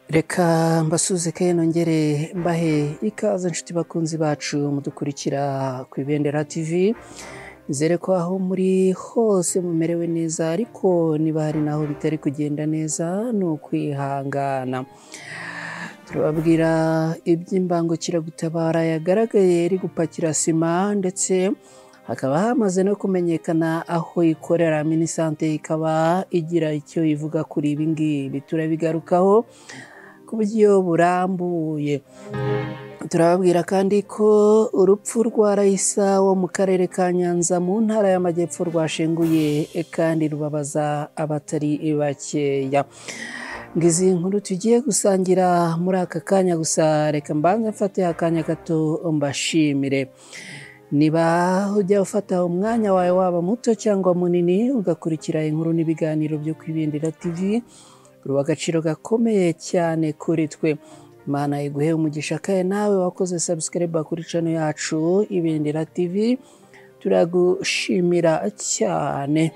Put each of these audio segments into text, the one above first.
Reka mbasuze nongere mbahe ikaze inshuti bakunzi bacu mudukurikira ku Ibendera TV. Nizere ko aho muri hose mumerewe neza, ariko niba hari naho bitari kugenda neza ni ukwihangana. Turababwira iby'imbangukiragutabara yagaragaye iri gupakira sima, ndetse hakaba hamaze no kumenyekana aho ikorera. Minisante ikaba igira icyo ivuga kuri ibi ngibi, turabigarukaho ku buryo burambuye. Turababwira kandi ko urupfu rwa Raisa wo mu karere ka Nyanza mu ntara y'Amajyepfo rwashenguye kandi rubabaza abatari bakeya. Ngizi inkuru tugiye gusangira muri aka kanya, gusa reka mbanze mfate akanya gato mbashimire. Niba ujya ufata umwanya wawe waba muto cyangwa munini ugakurikira inkuru n'ibiganiro byo ku Ibendera TV, ruba agaciro gakomeye cyane kuri twe. Imana iguhe umugisha, kandi nawe wakoze subscribe kuri channel yacu Ibendera TV, turagushimira cyane.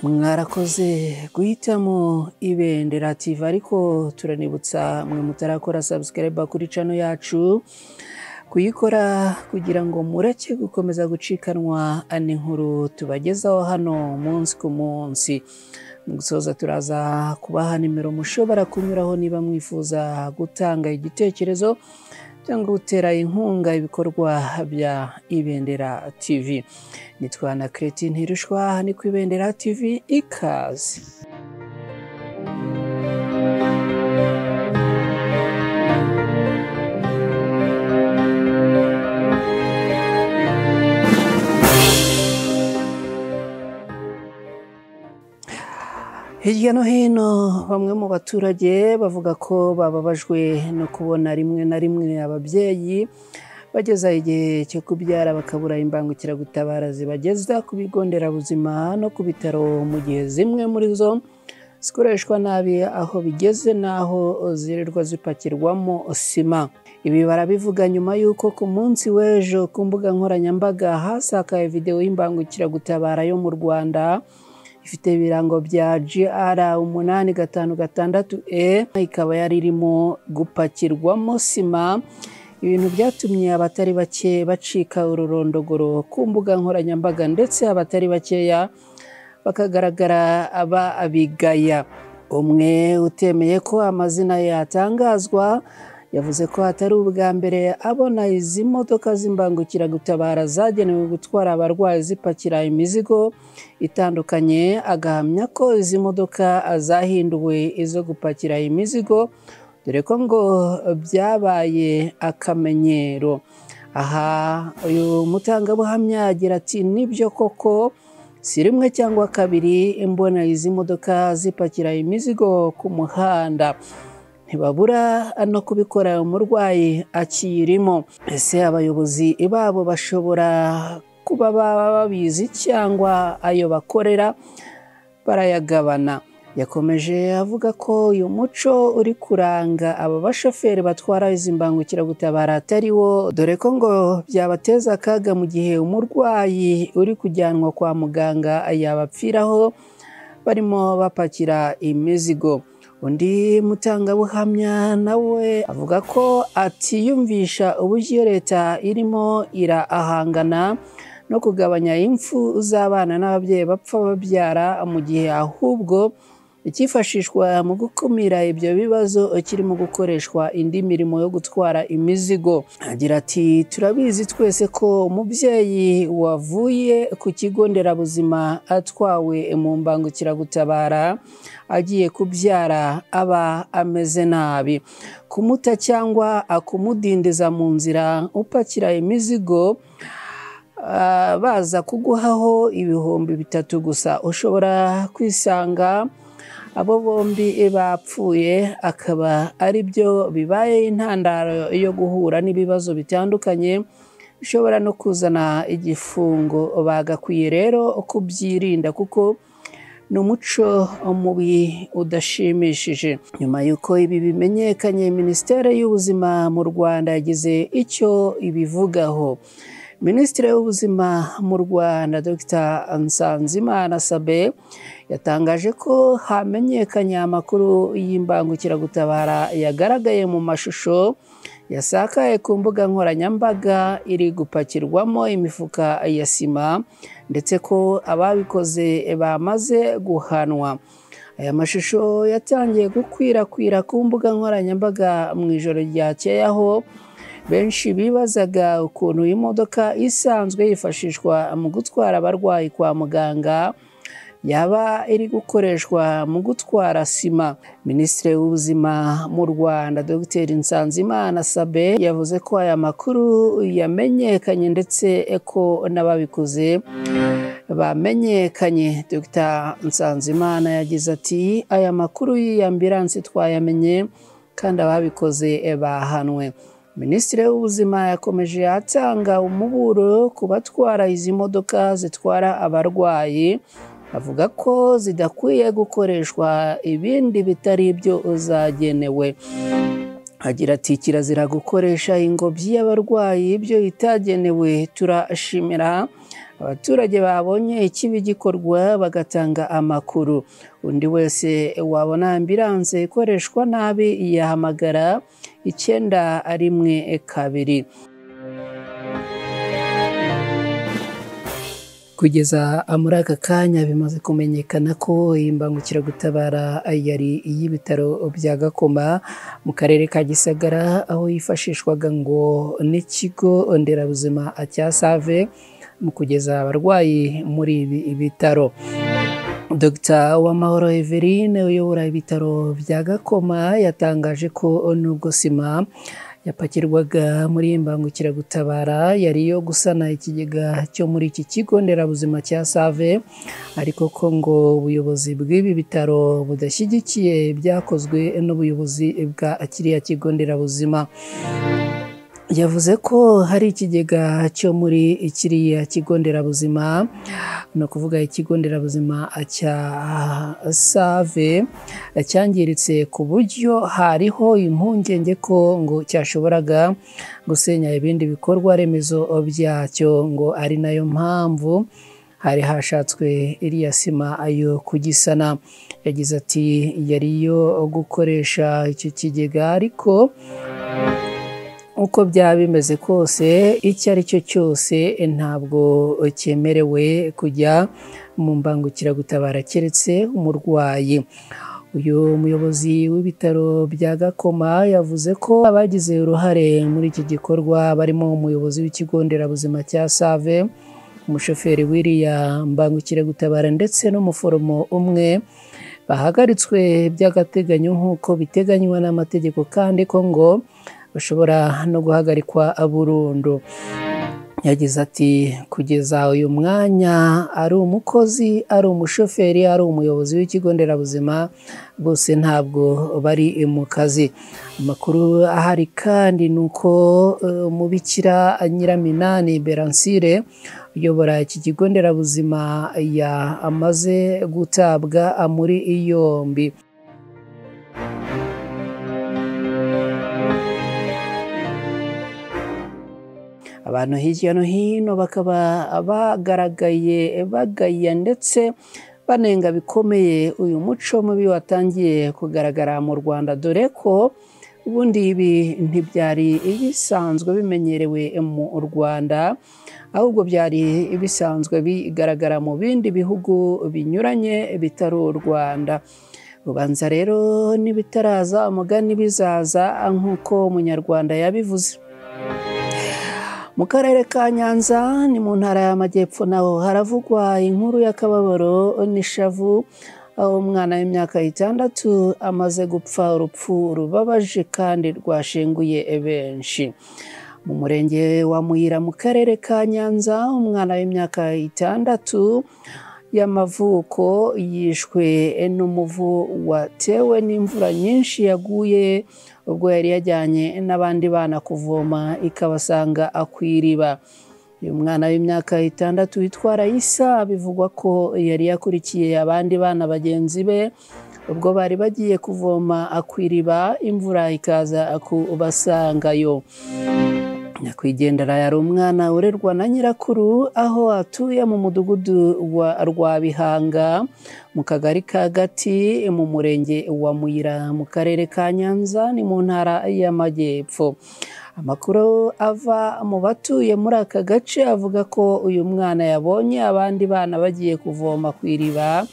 Mwarakoze guhitamo Ibendera TV, ariko turanibutsa mwe mutarakora subscribe kuri channel yacu kuyikora kugira ngo mureke gukomeza gucikanwa n'inkuru tubagezaho hano umunsi ku munsi. Mu gusoza turaza kubaha nimero mushobora kunyuraho niba mwifuza gutanga igitekerezo cyangwa gutera inkunga ibikorwa bya Ibendera TV. Nitwa na Cretin Ntirushwa, ni ku Ibendera TV. Ikaze. Hirya no hino bamwe mu baturage bavuga ko bababajwe no kubona rimwe na rimwe ababyeyi bageza igihe cyo kubyara bakabura imbangukiragutabara zibageza ku bigo nderabuzima no ku bitaro, mu gihe zimwe muri zo zikoreshwa nabi aho bigeze n'aho zirirwa zipakirwamo sima. Ibi barabivuga nyuma y'uko ku munsi w'ejo ku mbuga nkoranyambaga hasakaye videwo y'imbangukiragutabara yo mu Rwanda ifite ibirango bya GR 856E, ikaba yari irimo gupakirwamo sima, ibintu byatumye abatari bake bacika ururondogoro ku mbuga nkoranyambaga, ndetse abatari bakeya bakagaragara aba abigaya. Umwe utemeye ko amazina yatangazwa yavuze ko atari ubwa mbere abona izi modoka z'imbangukiragutabara zagenewe gutwara abarwayi zipakira imizigo itandukanye, agahamya ko izi modoka zahinduwe izo gupakira imizigo, dore ko ngo byabaye akamenyero. Aha uyu mutangabuhamya agira ati nibyo koko si rimwe cyangwa kabiri mbona izi modoka zipakira imizigo ku muhanda, ntibabura no kubikora umurwayi akirimo. Ese abayobozi babo bashobora kuba baba babizi cyangwa ayo bakorera barayagabana? Yakomeje avuga ko uyu muco uri kuranga aba bashoferi batwara izi mbangukiragutabara atari wo, dore ko ngo byabateza akaga mu gihe umurwayi uri kujyanwa kwa muganga yabapfiraho barimo bapakira imizigo. Undi mutangabuhamya nawe avuga ko atiyumvisha uburyo leta irimo irahangana no kugabanya impfu z'abana n'ababyeyi bapfa babyara, mu gihe ahubwo icyifashishwa mu gukumira ibyo bibazo kirimo gukoreshwa indi mirimo yo gutwara imizigo. Agira ati turabizi twese ko umubyeyi wavuye ku kigo nderabuzima atwawe mu mbangukiragutabara agiye kubyara aba ameze nabi. Kumuta cyangwa akumudindiza mu nzira upakira imizigo baza kuguhaho 3000 gusa, ushobora kwisanga abo bombi bapfuye, akaba ari byo bibaye intandaro yo guhura n'ibibazo bitandukanye bishobora no kuzana igifungo. Bagakwiye rero kubyirinda kuko ni umuco mubi udashimishije. Nyuma y'uko ibi bimenyekanye, Minisiteri y'Ubuzima mu Rwanda yagize icyo ibivugaho. Minisitiri w'Ubuzima mu Rwanda Dr Nsanzimana Sabin yatangaje ko hamenyekanye amakuru y'imbangukiragutabara yagaragaye mu mashusho yasakaye ku mbuga nkoranyambaga iri gupakirwamo imifuka ya sima, ndetse ko ababikoze bamaze guhanwa. Aya mashusho yatangiye gukwirakwira ku mbuga nkoranyambaga mu ijoro ryakeye, aho benshi bibazaga ukuntu imodoka isanzwe yifashishwa mu gutwara abarwayi kwa muganga yaba iri gukoreshwa mu gutwara sima. Minisitiri w'Ubuzima mu Rwanda Dr Nsanzimana Sabin yavuze ko aya makuru yamenyekanye ndetse ko n'ababikoze bamenyekanye. Dr Nsanzimana yagize ati: "Aya makuru y'iyi ambilanse twayamenye kandi ababikoze bahanwe." Minisitiri w'Ubuzima yakomeje atanga umuburo ku batwara izi modoka zitwara abarwayi, avuga ko zidakwiye gukoreshwa ibindi bitari ibyo zagenewe. Agira ati: "Kirazira gukoresha ingobyi y'abarwayi ibyo itagenewe. Turashimira abaturage babonye ikibi gikorwa bagatanga amakuru. Undi wese wabona ambilanse ikoreshwa nabi yahamagara 912." Kugeza muri aka kanya bimaze kumenyekana ko iyi mbangukiragutabara yari iy'ibitaro bya Gakoma mu karere ka Gisagara, aho yifashishwaga ngo n'ikigo nderabuzima cya Save mu kugeza abarwayi muri ibi bitaro. Dr Uwamahoro Everine uyobora ibitaro bya Gakoma yatangaje ko nubwo sima yapakirwaga muri iyi mbangukiragutabara yari iyo gusana ikigega cyo muri iki kigo nderabuzima cya Save, ariko ko ngo ubuyobozi bw'ibi bitaro budashyigikiye ibyakozwe n'ubuyobozi bwa kiriya kigo nderabuzima. Yavuze ko hari ikigega cyo muri kiriya kigo nderabuzima, ni ukuvuga ikigo nderabuzima cya Save, cyangiritse ku buryo hariho impungenge ko ngo cyashoboraga gusenya ibindi bikorwa remezo byacyo, ngo ari nayo mpamvu hari hashatswe iriya sima ayo kugisana. Yagize ati: "Yari iyo gukoresha icyo kigega, ariko uko byaba bimeze kose, icyo ari cyo cyose ntabwo cyemerewe kujya mu mbangukiragutabara keretse umurwayi." Uyu muyobozi w'ibitaro bya Gakoma yavuze ko abagize uruhare muri iki gikorwa barimo umuyobozi w'ikigo nderabuzima cya Save, umushoferi w'iriya mbangukiragutabara ndetse n'umuforomo umwe bahagaritswe by'agateganyo nk'uko biteganywa n'amategeko, kandi ko ngo bashobora no guhagarikwa burundu. Yagize ati: "Kugeza uyu mwanya ari umukozi, ari umushoferi, ari umuyobozi w'ikigo nderabuzima, bose ntabwo bari mu kazi." Amakuru ahari kandi ni uko umubikira Nyiraminani Berancire uyobora iki kigo nderabuzima yamaze gutabwa muri yombi. Abantu hirya no hino bakaba bagaragaye bagaya ndetse banenga bikomeye uyu muco mubi watangiye kugaragara mu Rwanda, dore ko ubundi ibi ntibyari bisanzwe bimenyerewe mu Rwanda, ahubwo byari bisanzwe bigaragara mu bindi bihugu binyuranye bitari u Rwanda. Ubanza rero n'ibitaraza umugani bizaza nk'uko Umunyarwanda yabivuze. Mu karere ka Nyanza ni mu ntara y'Amajyepfo naho haravugwa inkuru y'akababaro n'ishavu, aho umwana w'imyaka 6 amaze gupfa urupfu rubabaje kandi rwashenguye benshi. Mu murenge wa Muyira mu karere ka Nyanza, umwana w'imyaka 6 y'amavuko yishwe n'umuvu watewe n'imvura nyinshi yaguye ubwo yari yajyanye n'abandi bana kuvoma ikabasanga ku iriba. Uyu mwana w'imyaka 6 witwa Raisa bivugwa ko yari yakurikiye abandi bana bagenzi be ubwo bari bagiye kuvoma ku iriba, imvura ikaza kubasangayo. Nyakwigendera yari umwana urerwa na nyirakuru aho atuye mu mudugudu wa Rwabihanga mu kagari ka Gati mu murenge wa Muyira mu karere ka Nyanza ni mu ntara y'Amajyepfo. Amakuru ava mu batuye muri aka gace avuga ko uyu mwana yabonye abandi bana bagiye kuvoma ku iriba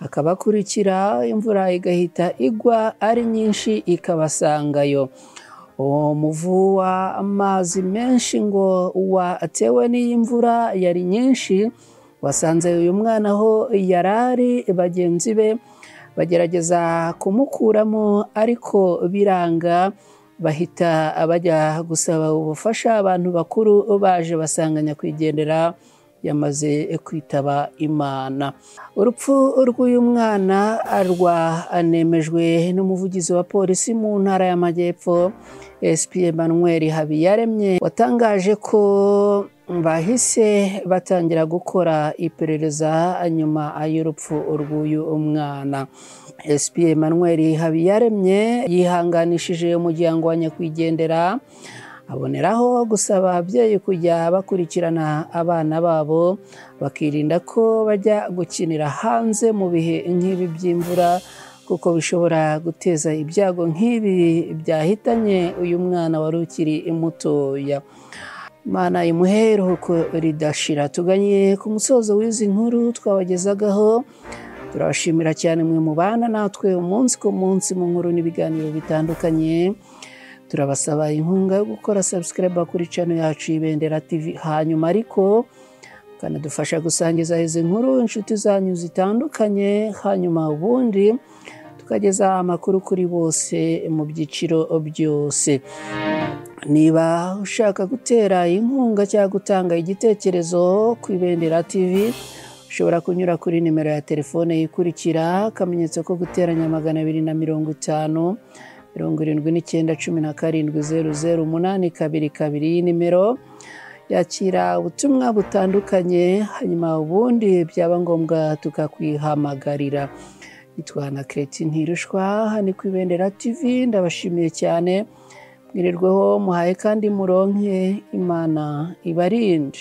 akabakurikira, imvura igahita igwa ari nyinshi ikabasangayo. Uwo muvu w'amazi menshi ngo watewe n'iyi mvura yari nyinshi wasanze uyu mwana aho yari ari, bagenzi be bagerageza kumukuramo ariko biranga, bahita bajya gusaba ubufasha abantu bakuru baje basanga nyakwigendera yamaze kwitaba Imana. Urupfu rw'uyu mwana rwanemejwe n'umuvugizi wa polisi mu ntara y'Amajyepfo SP Emmanuel Habiyaremye, watangaje ko bahise batangira gukora iperereza nyuma y'urupfu rw'uyu mwana. SP Emmanuel Habiyaremye yihanganishije umuryango wa nyakwigendera, aboneraho gusaba ababyeyi kujya bakurikirana abana babo bakirinda ko bajya gukinira hanze mu bihe nk'ibi by'imvura, kuko bishobora guteza ibyago nk'ibi byahitanye uyu mwana wari ukiri mutoya. Imana imuhe iruhuko ridashira. Tuganye ku musozo w'izi nkuru twabagezagaho. Turabashimira cyane mwe mubana natwe umunsi ku munsi mu nkuru n'ibiganiro bitandukanye. Turabasaba inkunga yo gukora subscribe kuri channel yacu Ibendera TV, hanyuma ariko kanadufasha gusangiza izi nkuru inshuti zanyu zitandukanye, hanyuma ubundi tukageza amakuru kuri bose mu byiciro byose. Niba ushaka gutera inkunga cyangwa gutanga igitekerezo ku Ibendera TV, ushobora kunyura kuri nimero ya telefone ikurikira: akamenyetso ko guteranya 250 79 17 00 822. Iyi nimero yakira ubutumwa butandukanye, hanyuma ubundi byaba ngombwa tukakwihamagarira. Nitwa na Chrétien Ntirushwa, ni ku Ibendera TV. Ndabashimiye cyane, mwirirweho muhaye kandi muronke, Imana ibarinde.